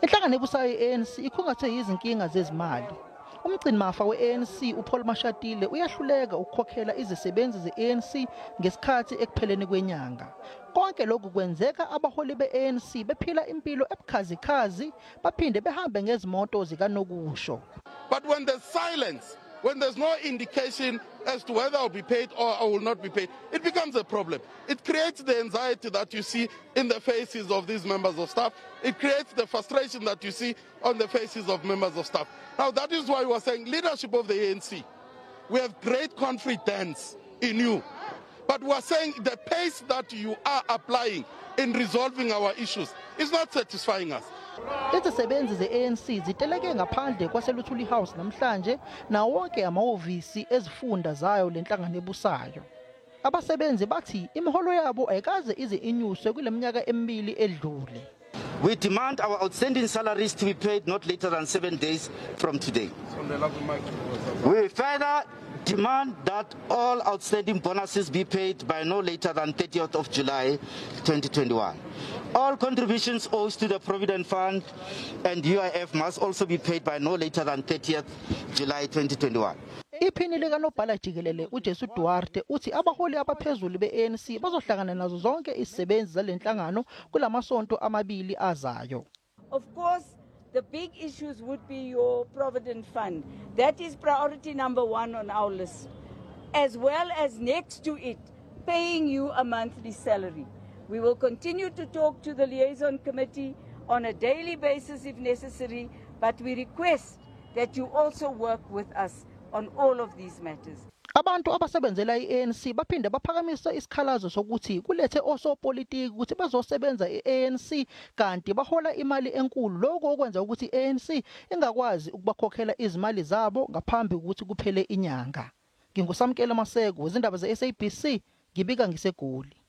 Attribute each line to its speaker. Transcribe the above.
Speaker 1: Inhlangano ebusayo i-ANC ikhungathwe yizinkinga zezimali. Umgcinimafa we-ANC uPaul Mashatile uyahluleka ukukhokhela izisebenzi ze-ANC ngesikhathi ekupheleni kwenyanga. Konke lokhu kwenzeka abaholi be-ANC bephila impilo ebukhazikhazi, baphinde behambe ngezimoto zikanokusho.
Speaker 2: But when there's silence, when there's no indication as to whether I'll be paid or I will not be paid, it becomes a problem. It creates the anxiety that you see in the faces of these members of staff. It creates the frustration that you see on the faces of members of staff. Now, that is why we are saying leadership of the ANC, we have great confidence in you. But we are saying the pace that you are applying in resolving our issues is not satisfying us.
Speaker 1: Izisebenzi ze-ANC ziteleke ngaphandle kwaseLuthuli House namhlanje nawo wonke amahhovisi ezifunda zayo lenhlangano ebusayo. Abasebenzi bathi imiholo yabo ayikaze ize inyuswe kule minyaka emibili edlule.
Speaker 3: We demand our outstanding salaries to be paid not later than 7 days from today. We further demand that all outstanding bonuses be paid by no later than 30th of July 2021. All contributions owed to the Provident Fund and UIF must also be paid by no later than 30th July 2021.
Speaker 1: Iphini likanobhala jikelele uJesu Duarte uthi abaholi abaphezulu be-ANC bazohlangana nazo zonke izisebenzi zalenhlangano kulamasonto amabili azayo.
Speaker 4: Of course, the big issues would be your Provident Fund. That is priority number one on our list, as well as next to it, paying you a monthly salary. We will continue to talk to the liaison committee on a daily basis if necessary, but we request that you also work with us on all of these matters.
Speaker 1: Abantu abasebenzela i-ANC baphinde baphakamisa isikhalazo sokuthi kulethe osopolitiki ukuthi bazosebenza i-ANC kanti bahola imali enkulu, lokho okwenza ukuthi i-ANC ingakwazi ukubakhokhela izimali zabo ngaphambi kokuthi kuphele inyanga. NginguSamkela Maseko, izindaba ze-SABC, ngibika ngiseGoli.